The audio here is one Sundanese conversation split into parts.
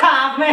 Same.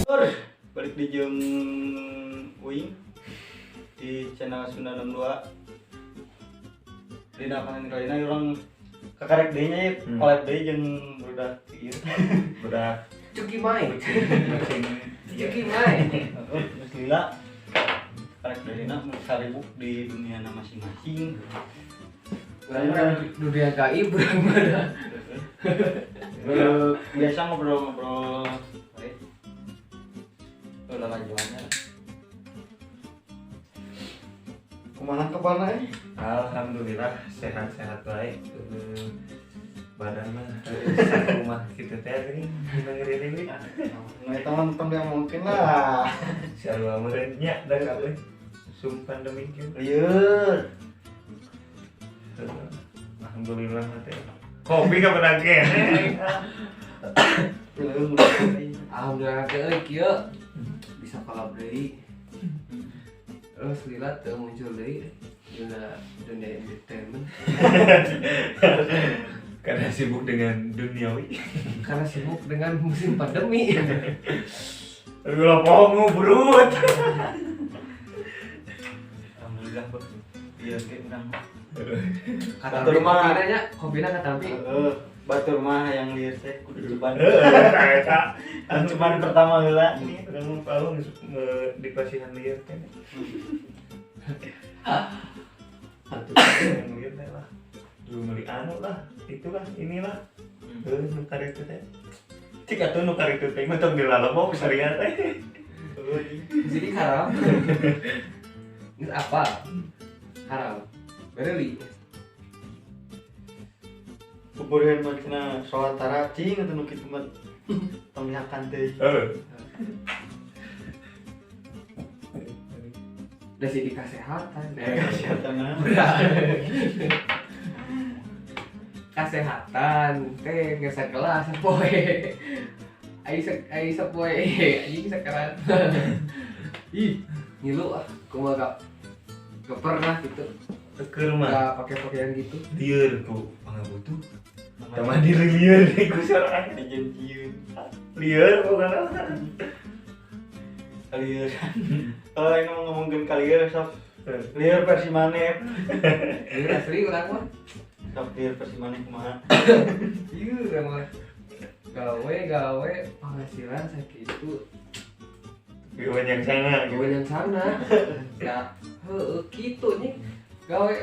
Lur, balik di jeung Uing di channel Sunda 62. Dina konten kali ini urang kakarek deui nya ieu, collab deui jeung budak ieu. Budak Cuki mai. kucing. Cuki mai. Heeh, geus lila. Karek deui na mun saribuk di dunia masing-masing. Urang mah dunia gaib urang mah dah. Eh, biasa ngobrol-ngobrol baik. Udah lanjutannya. Kumaha kabarna eh? Alhamdulillah sehat-sehat baik. Badan mah rumah gitu teh geuning dengerin ini. Nah, itu mah tong dia mungkin lah. Sarua meureun nya da kabeh. Sum pandemi kieu. Lieur. Alhamdulillah mah teh. Kopi ka beunang keneh. Lieur udah kopi. Alhamdulillah teh euy kieu bisa collab deui. Terus lila teu muncul deui dina dunia entertainment. Karena sibuk dengan duniawi. Karena sibuk dengan musim pandemi. Ulah pongo brut. Alhamdulillah, Bos. Iya, ge urang. Kata Batur mah. kopina nya, kopina katampi. Heeh, batur mah yang lieur teh kudu ceban. Heeh, eta. Anu ceban pertama heula. Ini urang mah palu geus di pasihan lieur teh. Atuh yang lieur teh lah. Dulu meuli anu lah, itulah, inilah. Heuh, nu karek teh. Cik atuh nu karek teh mah tong dilalebok sarian teh. Jadi haram. Geus apa? Haram. Bereli. Kuburian mah cenah salat tara cing atuh nu kitu mah tong dihakan teh. Heeh. Dari segi kesehatan. Kesehatan. Kesehatan teh geus sakelas sapoe. Ai sapoe anjing sakarat. Ih, ngilu ah, kumaha gak pernah gitu. Keur mah Gak pakai pakaian gitu. Lieur ku pangabutuh. Tama diri lieur ku sorangan. Dijanjieun. Lieur pokona. Kalieur. Kalau yang ngomongkeun kalieur sok lieur versi maneh. Ini asli urang mah. Sok lieur versi maneh kumaha? Ieu urang mah. Gawe gawe penghasilan sakitu. Gawe yang sana Gawe yang sana. Ya, heueuh kitu nya. Gawe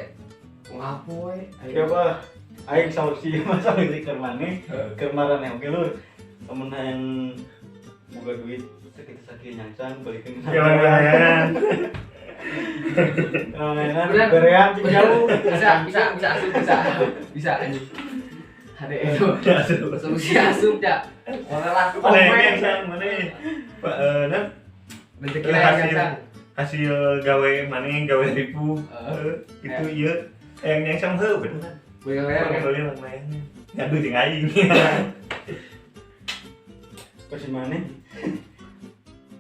ngapoe. Siapa? Aing solusi mah solusi keur maneh, keur maraneh oge lur. Lamun hayang boga duit sakitu sakieu nyangsang balikeun. Jalan-jalan. Layanan Bener. berean cing jauh. Bisa bisa bisa asup bisa. Bisa anjing. Ada itu. Solusi asup ya. Lah Mana yang sang mana? Pak nah Rezeki lah yang hasil sang. Hasil gawe mana yang gawe ribu itu iya yang sang heuh bener. Boleh Orang layar. beli lang layarnya. Ngadu jeung aing. Versi maneh.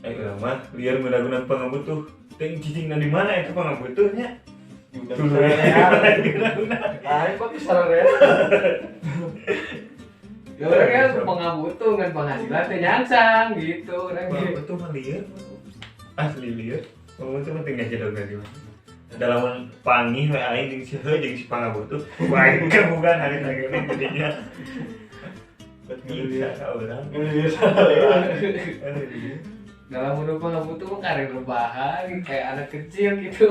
Eh urang mah liar guna-guna pangabutuh. Teh cicingna di mana eta pangabutuhnya? Udah Tuh. sarerea. Lain kok sarerea. Ya orang kan pengabutuh kan penghasilan teh nyangsang gitu orang ge. Pangabutuh mah liar. Asli liar. Pangabutuh mah tinggal jedog di mana. Dalaman pangih we aing jeung si heuh jeung si pangabutuh. Wah, bukan hari lagi ini jadinya. Buat Bisa ka urang. Ngelieur sarerea. Dalam menurut pengabutuh mah karir rebahan kayak anak kecil gitu.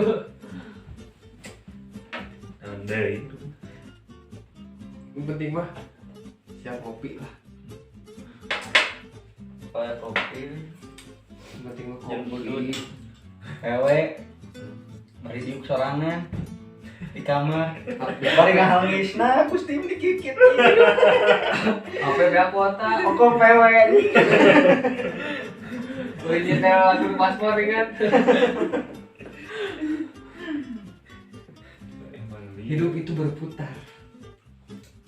Andai. Yang penting mah siap kopi lah. Kayak kopi. Yang penting mah Jangan kopi. budut. PW bari diuk sorangan di kamar. Bari ngahangisna ku Steam dikikit. HP beak kuota. Kok PW anjing. Bari nyetel lagu paspor ingat. Hidup itu berputar.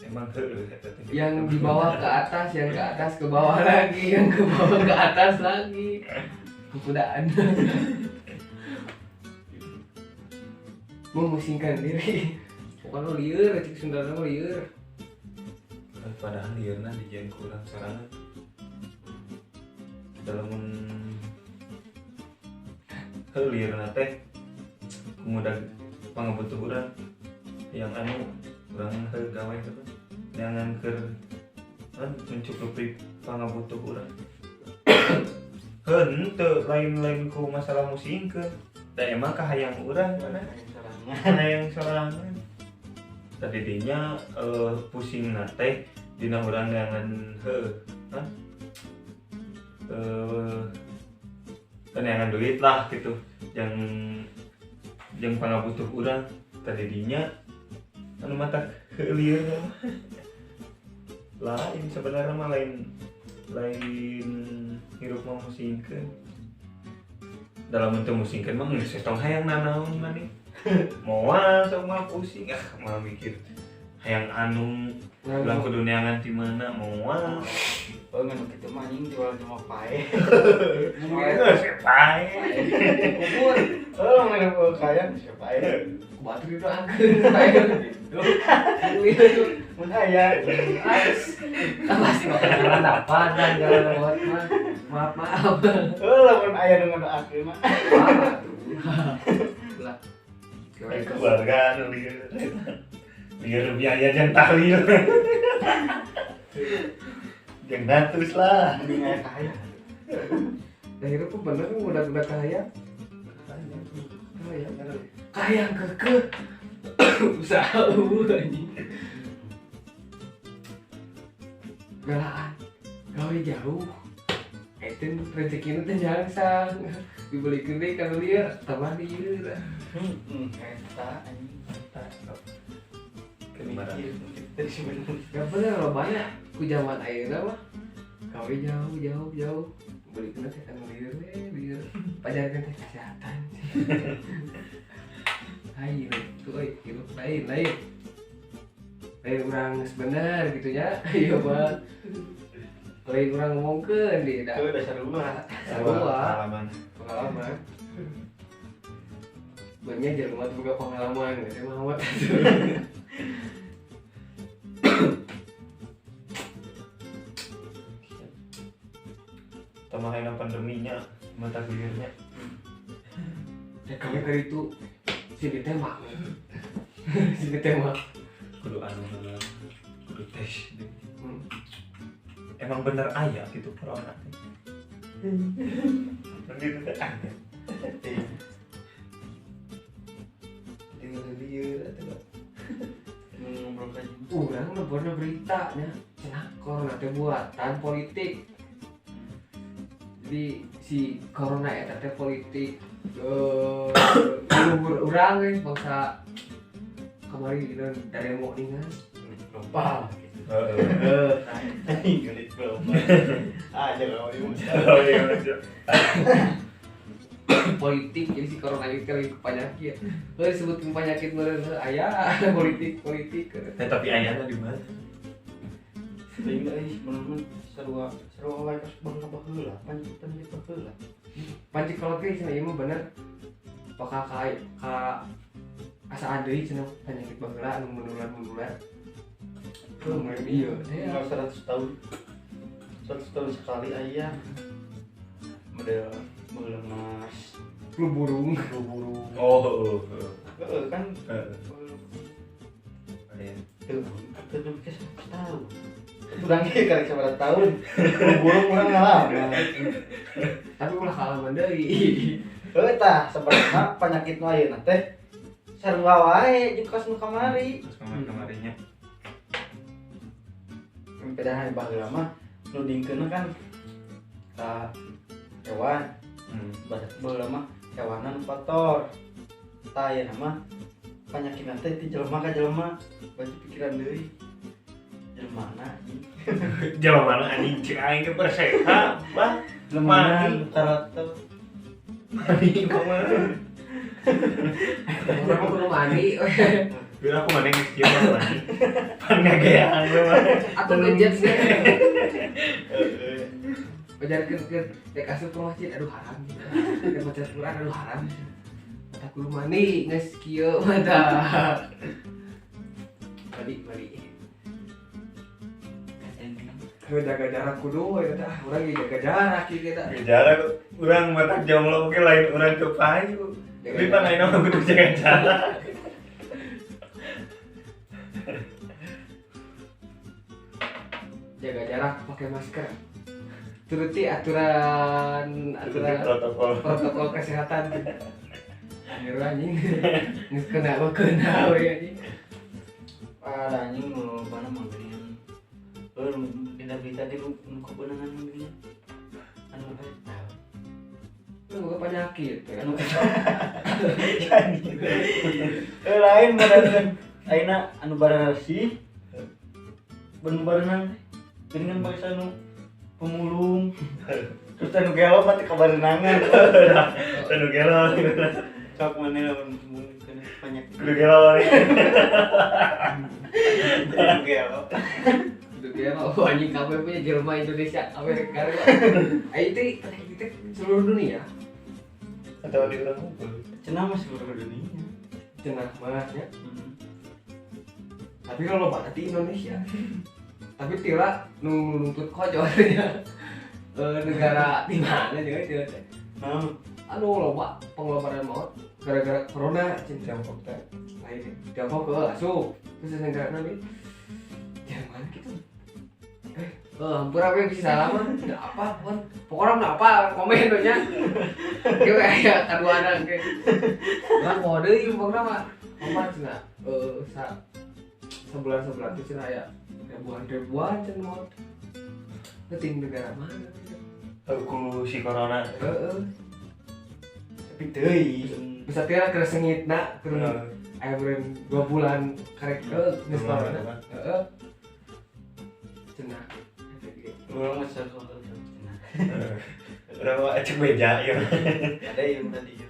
Emang heueuh eta teh. Yang di bawah ke atas, yang ke atas ke bawah lagi, yang ke bawah ke atas lagi. Kekudaan. Memusingkan diri. Pokoknya lieur, cik Sundana mah lieur. Padahal lieurna dijieun ku urang sorangan. Dalam heuh lieurna teh kemudian pangabutuh urang yang anu urang heuh gawe teh neangan keur mencukupi pangabutuh urang. Henteu lain-lain ku masalah musingkeun. Da emang kahayang urang mana? Hayang sorangan. Tadi dinya pusingna teh dina urang neangan heuh neangan duit lah gitu. Yang pangabutuh urang tadi dinya anu mata lieur lain sebenarnya mah lain hirup mah musingkeun. Dalam bentuk musingkeun mah geus tong hayang nanaon maneh. Moal sok mah pusing ah malah mikir hayang anu ulang kudu neangan di mana moal. Oh ngan kitu mah anjing jual cuma pae. Geus pae. Kubur. Oh ngan kaya geus pae. Batur itu angkeun pae gitu. Mun aya. Pasti makanan apa dan jalan lewat mah. Maaf maaf. Oh lamun aya nu ngadoakeun mah. Lah. Keluarga anu lieur. Lieur biaya jeung tahlil. Jeung natus lah. Mending aya kaya. Nah hirup bener udah kaya. Kaya. Kaya kekeh. Usaha anjing. Galaan. Gawe jauh. Eta rezekina teh nyangsang. Dibelikeun deui ka lieur, tambah lieur. Eta anjing eta. Mikir Gak bener loh banyak ku zaman ayeuna mah. Gawe jauh jauh jauh. Belikeun teh kan lieur we, lieur. Pajarkeun teh kesehatan. Ayo, tuh euy, hidup lain lain. Lain urang geus bener gitu nya. Ieu mah. Lain urang ngomongkeun deui da. Itu dasar sarua. Sarua. Pengalaman. Pengalaman. Banyak jelema teu boga pengalaman, teh mah amat. Tambahan pandeminya, mata liurnya. Ya kami kali itu si ditembak. Si ditembak. Kudu anu heula. Kudu tes. Emang bener aya gitu corona teh. Nanti teh aya. Lieur atuh. Ngobrol ka urang leborna berita nya cenah corona teh buatan politik. Jadi si corona eta teh politik luhur urang ge bangsa kamari dina demo ningan global gitu. Heeh. Anjing gelit global. Aja kalau ieu. Politik jadi si corona itu lagi ke penyakit. Heuh disebutkeun penyakit meureun aya politik politik. Nah, tapi ayana di mana? Teuing euy sebenarnya sarua sarua wae pas bangga baheula, panci baheula. Panci kalau ge cenah ieu mah bener. Bakal ka asaan deui cenah penyakit baheula anu menular-menular. Heuh meureun ieu teh 100 tahun. 100 tahun sekali aya. Model model mas flu burung. Flu burung. Oh, heeh. Heeh kan. Heeh. Aya. Teu teu ke 100 tahun. Urang ge karek sabaraha tahun. Flu burung urang ngalaman. Tapi ulah kaalaman deui. Heuh tah sabarana penyakit nu ayeuna teh sarua wae jeung kos nu kamari. Kos kamarinya. Pedahan baheula mah nu dingkeunna kan ka hewan. Baheula mah Hewanan kotor. Tah ayeuna mah penyakit teh ti jelema ka jelema. Berarti pikiran deui. Jelema anjing. Jelema anjing cek aing ge perseha, bah. Jelema karakter. Mandi kumaha? Urang mah kudu mandi. Bila aku mana geus kieu mah mandi. Pan ngageaan we mah. Atuh ngejat sih. Pajarkeun ke rek asup ke masjid aduh haram. Rek maca Quran aduh haram. Mata kudu mandi geus kieu mata. Mandi mandi. Jaga jarak kudu we tah urang ge jaga jarak ieu kita. Jaga jarak urang mata jomblo oge lain urang teu payu. Tapi pan ayeuna mah kudu jaga jarak. Jaga jarak pakai masker. Turuti aturan protokol kesehatan. Anjir anjing. Geus kena mah kena we anjing. Ah anjing nu mana mah geuningan. Heuh dina berita di nu kebenangan geuningan. Anu eta. Nu boga penyakit. Anu lain barengan ayeuna anu bararasih. Bener-beneran geuningan bangsa nu pemulung. Terus anu gelo mah teh kabarenangan. Anu gelo. Sok maneh lamun kena penyakit. Kudu gelo. Kudu gelo. Kudu gelo anjing kabeh punya jelema Indonesia Amerika. Ayo teh penyakit teh seluruh dunia. Atau di urang unggul. Cenah mah seluruh dunia. Cenah mah nya. Tapi kalau loba di Indonesia. Tapi tila nu nuntut kojolnya negara di mana juga tila teh. Anu loba pengeluaran maut gara-gara corona cin Tiongkok teh. Lain Tiongkok ke asup. Terus negara nabi Jerman gitu. Hampura we bisa salah mah. Teu apa pon. Pokoknya mah apa komen we nya. Kieu aya kaduana ge. Lah poho deui pokona mah. Kumaha cenah sebulan-sebulan teh cenah aya ribuan-ribuan cenah maut. Penting negara mana? Ku si corona. Heeh. Tapi deui bisa tira keur sengitna keur aya meureun 2 bulan karek geus corona. Heeh. Cenah. Urang mah salah cenah. Urang mah acek beja ieu. Ada ieu tadi ieu.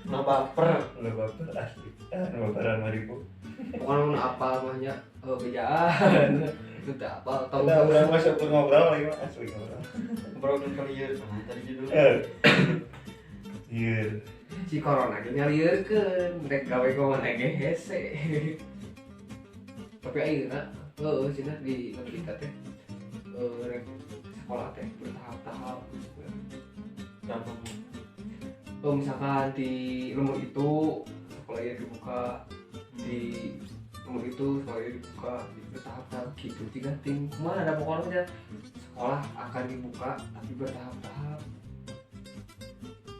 Ulah baper, ulah baper asli. Ah, baperan mah ribu. Pokoknya mun apal mah nya bejaan. Itu teh apal tong. Udah urang mah sok ngobrol lagi mah asli ngobrol. Ngobrol kali ieu sana tadi judul. Ieu. Si corona ge nyalieurkeun rek gawe kumaha ge hese. Tapi ayeuna heueuh cenah di kita teh rek sekolah teh bertahap-tahap gitu. Oh, misalkan di lembur itu sekolah ieu dibuka, di lembur itu sekolah ieu dibuka, bertahap-tahap gitu. Tiga tim kumaha ada pokoknya sekolah akan dibuka tapi bertahap-tahap.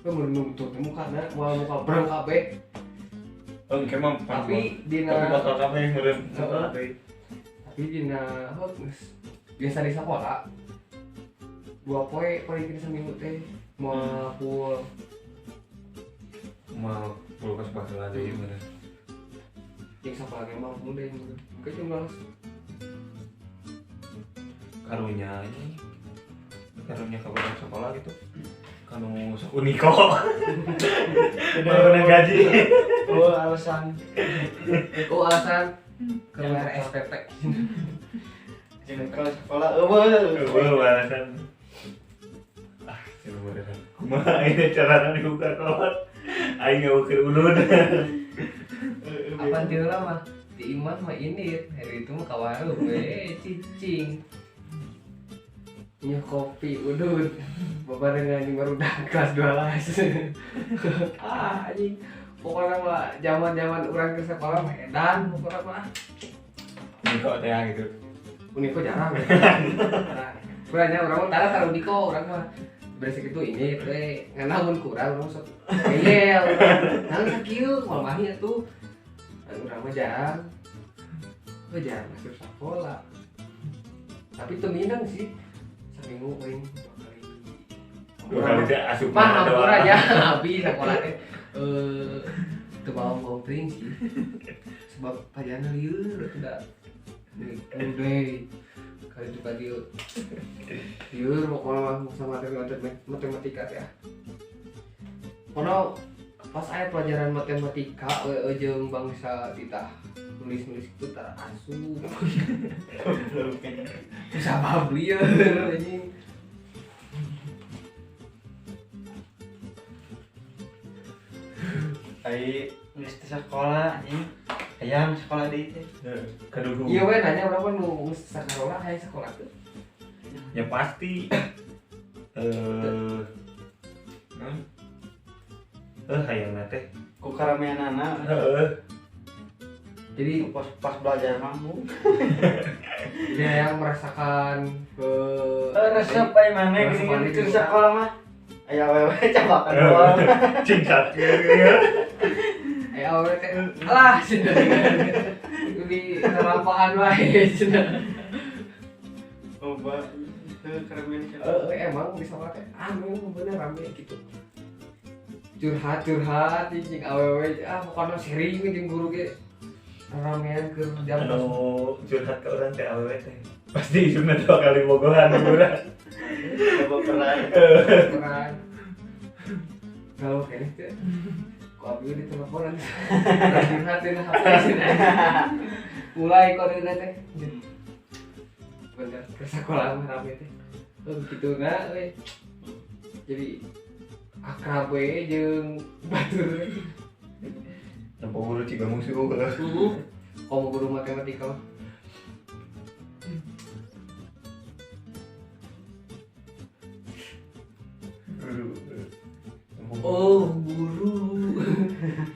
Lu menuntut muka na moal muka breng kabeh. Engke mah tapi dina tapi bakal kabeh meureun sekolah deui. Tapi dina biasa di sekolah 2 poe paling kira seminggu teh moal full. Moal full pas baheula deui meureun. Jeung sakola ge mah mun deui mungkin cuma karunya ini. Karunya ka urang sekolah gitu. Kanu sok uniko. Baru gaji. Oh, alasan. Oh, alasan keluar SPP. Jeung ke sekolah eueuh. Eueuh alasan. Ah, beneran. Kumaha ieu carana dibuka kolot? Aing ngeukeun ulun. Apaan ti heula mah? Di imah mah ini, hari itu mah ka warung we cicing. Nyu kopi udut. Babarengan anjing baru dah kelas 12. Ah, anjing. Pokoknya mah zaman-zaman urang ke sekolah mah edan pokoknya mah. Uniko teh gitu. Uniko jarang. Jarang. Kurangnya urang mah tara tara Uniko urang mah. Beres itu ini teh nganamun kurang urang sok ngeyel. Nang sakieu moal mahi atuh. Dan urang mah jarang. Oh, jarang masuk sekolah. Tapi teu minang sih. Seminggu paling 2 kali. Dua kali teh asup mah hampura nya abi sakola teh teu bawa-bawa teuing sih. Sebab pajana lieur tidak. Udah kali itu tadi lieur pokoknya mah sama matematika teh. Kono pas aya pelajaran matematika we jeung bangsa titah nulis-nulis itu tara asup. Sabab lieur anjing. Ai geus teu sakola anjing. Hayang sekolah deui teh. Kaduhu. Iya we nanya urang nu geus sakola hayang sekolah teh. Ya pasti. Hayangna teh ku karameanana. Heeh. Jadi pas belajar mampu. Dia yang merasakan ke resep aya maneh geuning keur sakola mah. Aya awewe cabakan doang. Cing sakieu. Aya awewe teh alah cenah. Di lapangan wae cenah. Loba teu karamean cenah. Heeh emang di sekolah teh anu bener rame gitu. Curhat-curhat jeung awewe ah pokona sering jeung guru ge. Ramean keur jam anu curhat ke urang teh awewe teh. Pasti isukna dua kali bogohan urang. Coba peran. Peran. Kalau kene teh ku abi di teleponan. Curhat dina HP cenah. Mulai kodena teh. Bener ke sekolah mah rame teh. Oh kitu na we. Jadi akrab we jeung batur. Nempo guru ciga musuh heeh. Komo guru matematika mah. Guru. Oh, guru.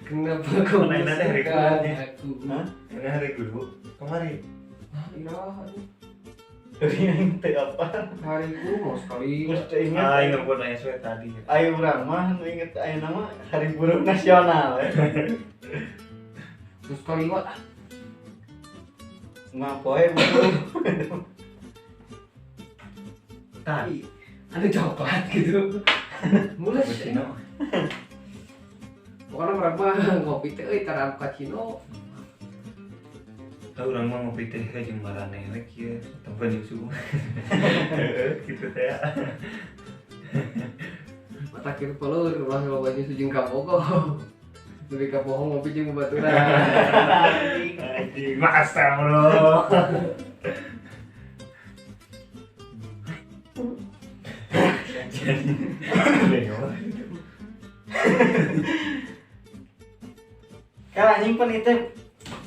Kenapa kau menyusahkan aku? Hah? Ini hari guru. Kemari. Hah, iraha aduh. Dari teh apa? Hari guru mau sekali. Geus teu inget. Ah, inget buat nanya suwe tadi. Ayo urang mah nu inget ayeuna mah Hari Buruh Nasional. Terus kaliwat ah. Ngapoe buruh. Tah. Anu coklat gitu. Mulus. Pokoknya urang mah ngopi teh euy tara cappuccino. Tah urang mah ngopi teh jeung maraneh we kieu tempat jeung suhu. Heeh, kitu teh. Mata kieu pelur ulah loba nyusu jeung kabogo. Lebih ka bohong ngopi jeung babaturan. Anjing, masa bro. Kalau anjing pan itu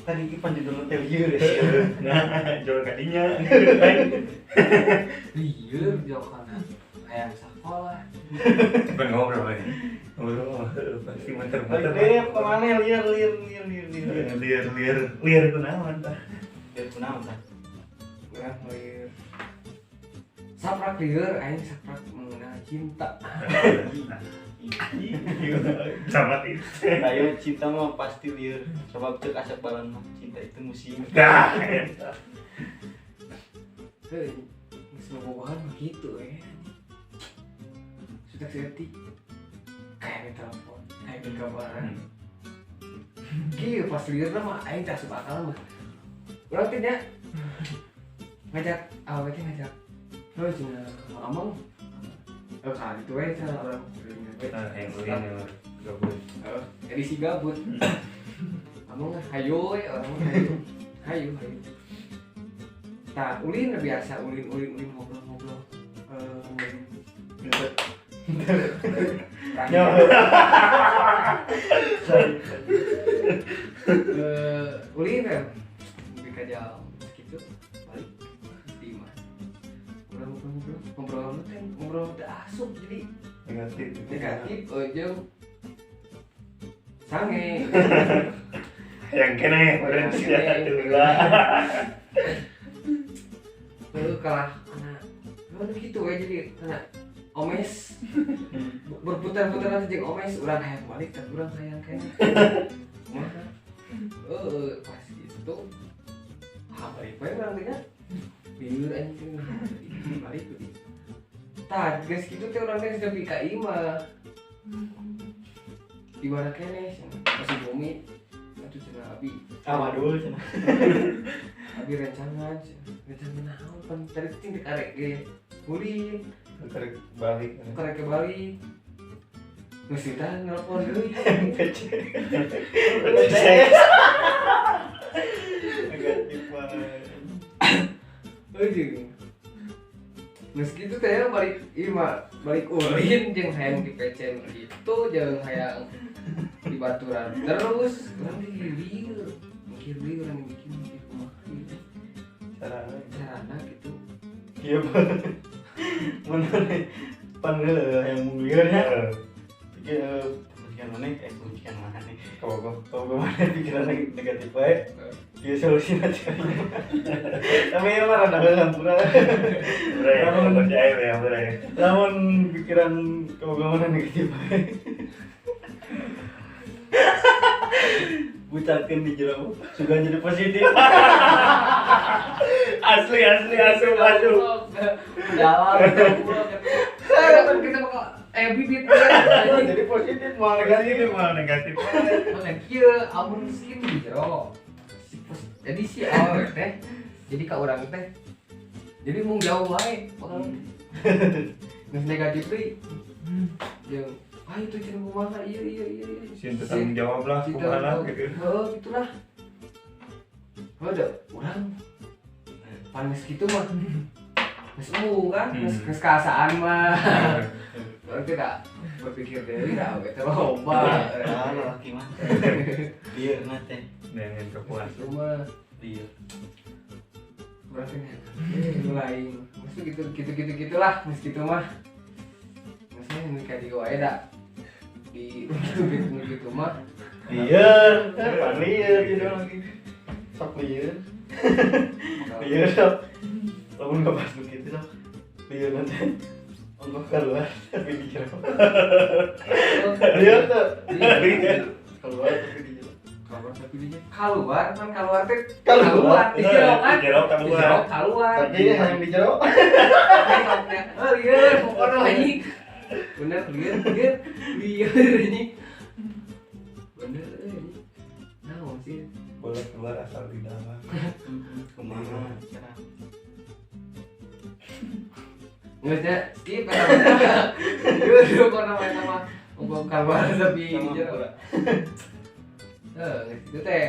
tadi ki pan judulna teh lieur ya. Nah, jual kadinya. Lieur jauh kana hayang sakola. Pan ngobrol we. Ngobrol pasti muter-muter. Lieur kemana lieur lieur lieur lieur lieur lieur lieur kunaon tah? Lieur kunaon tah? Urang lieur. Saprak lieur aing saprak mengenal cinta. Sama itu. Ayo cinta mah pasti lieur. Sebab cek asap balan mah cinta itu musim. Dah. Eta. Heuh, geus bobogohan mah kitu we. Sudah seetik. Kayak telepon, kayak kabaran. Kieu pas lieur mah aing teh asup akal mah. Urang teh nya ngajak awewe teh ngajak. Heuh cenah amang. Heuh ka ditu we cenah urang. Ah, yang ulin gabut. Edisi gabut. Amang hayo we urang mah hayo. Hayo hayo. Tah ulin biasa ulin ulin ulin ngobrol-ngobrol. Ulin kan lebih jam segitu balik di imah. Urang ngobrol teh ngobrol teh asup jadi negatif jeung sange. Yang kene urang sia teu lah. Heuh kalah kana gitu we jadi kana omes berputar-putar nanti jeung omes urang hayang balik tapi urang hayang kene. Kumaha? Heeh, pas gitu. Ah, balik we urang teh nya. Lieur anjing balik deui. Tah, geus kitu teh urang teh geus nepi ka imah. Di mana keneh cenah? Masih bumi. Atuh cenah abi. Ah wadul cenah. Abi rencangan cenah. Rencangan naon pan tadi cing teh karek ge. Ulin, Karek balik. karek ke balik. Geus tah nelpon deui. PC. Negatif banget. Euy. Geus kitu teh balik ieu mah balik ulin jeung hayang di PC nu kitu jeung hayang di baturan terus urang teh lieur. Mikir deui urang mikir mikir kumaha ieu Carana. carana gitu. Iya banget. Mun pan heula yang munglieur nya. Heeh. Pikir pikiran mana pikiran mana nih. Kabogoh. Kalau mana pikiran negatif wae. Iya solusi aja. Tapi ya mah rada heula hampura. Bre, Lamun percaya ya, bre. lamun pikiran kabogoh mana negatif wae. Bucatkeun di jero suka jadi positif. Asli asli asup asup. Dalam kan kita bakal bibit Jadi positif mau Negatif negatif. malah negatif. mana kieu amun geus kitu di jero. Jadi si awewe teh jadi ka urang teh jadi mung jauh wae bakal geus negatif deui. Jeung ah itu cenah kumaha ieu ieu ieu ieu. Sieun teu tanggung jawab lah Si kumaha lah tanggung- gitu. Heeh, gitulah. Heuh da urang pan geus kitu mah. Geus embung kan, geus geus kaasaan mah. Urang teh da berpikir deui da we teh loba. Ah, laki mah. Lieur na teh. Dengan kepuasan. Kitu mah Lieur. urang teh mulai maksud gitu gitu gitu gitulah geus kitu mah. Maksudnya nu ka dieu wae da di gitu gitu gitu mah. Lieur, pan lieur gitu lagi. Sok lieur. Lieur sok. Lamun ngebahas begitu sok. Lieur nanti ongkoh keluar tapi di jero. Lieur tuh. Lieur. Keluar tapi di jero. Keluar tapi dia keluar kan keluar teh Keluar. di jero kan Di jero di keluar. jero keluar Tapi yang di jero oh lieur pokoknya anjing bener lieur lieur lieur anjing bener anjing naon sih Boleh keluar asal di dalam. Kumaha cara. nggak usah skip eta mah lieur pokoknya mah eta mah ngomong keluar tapi di Sama jero pura. Heuh, geus kitu teh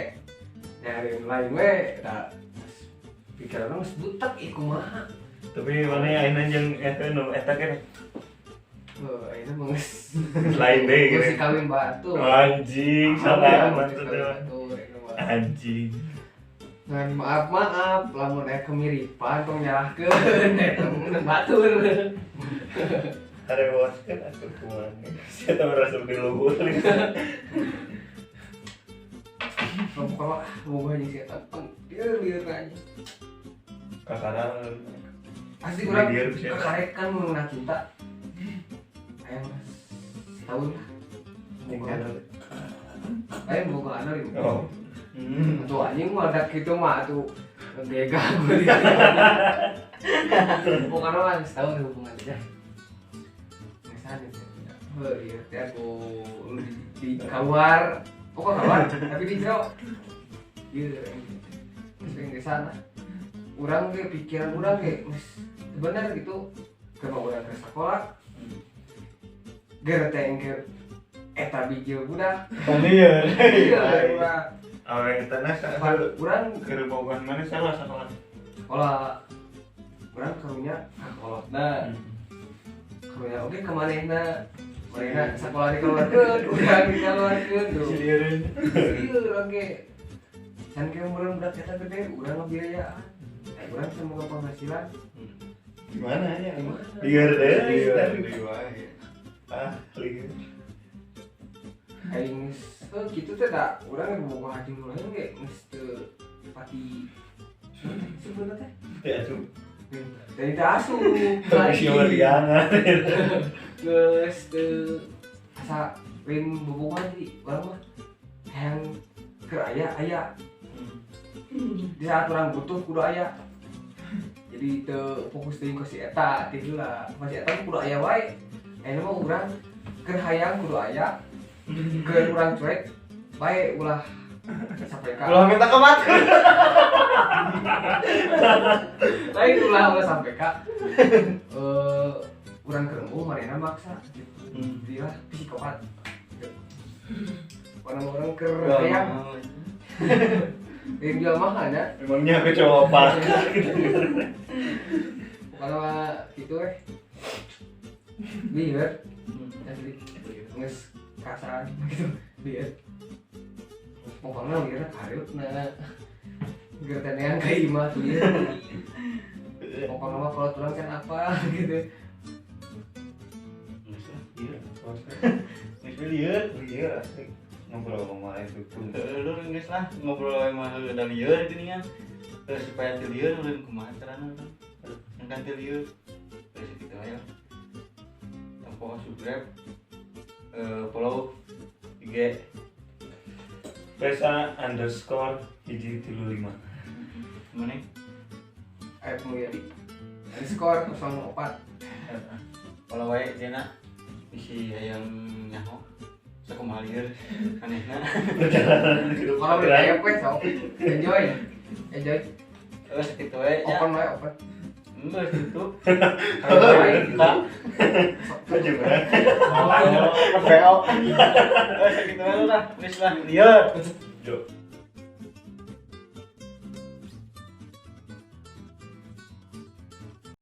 nyari lain we da pikiran geus butek ih kumaha. Tapi mana ya ayeuna jeung eta nu eta kan Heuh, ayeuna mah geus lain deui geus gitu. kawin batu. Anjing, salah maksudnya. Batur, ayeuna mah. Anjing. Ngan maaf maaf, lamun aya kemiripan tong nyalahkeun eta mah batur. Harewos kan atuh kumaha. Sia teh merasa di luhur. Pokoknya ah boga jeung si eta pang lieur lieur anjing. Kakara Pasti urang Lieur sia. kakarek kan mengenal cinta. Hayang setahun lah. Hayang boga anu ieu. Oh. Atuh anjing mah ada kitu mah atuh ngegegah gue. Pokoknya lah setahun hubungan aja. Ngesan itu. Heuh, iya teh aku di keluar, pokoknya keluar tapi di jero. Iya, terus yang sana. Urang ge pikiran urang ge geus bener gitu. Keur urang ke sekolah. Ger teh engke eta bijil budak. Pan lieur. Iya, urang. Awe eta na Pan urang keur bogohan mana salah salah. Sekolah urang karunya ka kolotna karunya oge ka manehna manehna sakola dikeluarkeun urang dikeluarkeun tuh Si lieureun. ieu urang ge can ke urang budak eta gede urang ngebiayaan urang can boga penghasilan Gimana ya? Gimana? Lieur deh. Lieur deui wae. Ah, lieur. aing geus heuh kitu teh da urang ge boga hati nu lain ge geus teu pati sebenarnya teh Teh asup. dari teu asup Tapi sih mah diangan. Geus teu asa lain bobogohan jadi urang mah hayang keur aya aya di saat orang butuh kudu aya jadi Jadi teu fokus teuing ka si eta ti heula. Masih eta kudu aya wae. Ayeuna mah urang keur hayang kudu aya. Keur urang cuek bae ulah sampai ka. Ulah minta ke batur. Lain ulah sampai ka. Urang keur embung manehna maksa gitu. Dia psikopat. Orang-orang keur hayang. Yang jual mahal ya. Emangnya aku cowok apa? Kalau gitu liar. Asli. Geus kasar gitu liar. Pokoknya liar kareutna. Gertenean ka imah tuh liar. Pokoknya mah kalau tulang can apa gitu. Geus lah, lieur. Geus lieur, lieur asli. Ngobrol sama itu tuh. Lur geus lah ngobrol mah da lieur geuningan. Terus supaya teu lieur ulun kumaha carana urang. Engkan teu lieur. Terus kitu aya. Tempo subscribe, follow IG Pesa _ 135. Mana? Ayo Mulyadi _ 04. Follow wae dina bisi hayang nyaho. Sakumaha lieur anehna. Perjalanan hidup. Kalau beli we sok. Enjoy. Enjoy. Terus kitu we nya. Open wae open. Geus tutup. Aja berat. Oh, PO. Terus kitu we lah. Geus lah lieur. Jo.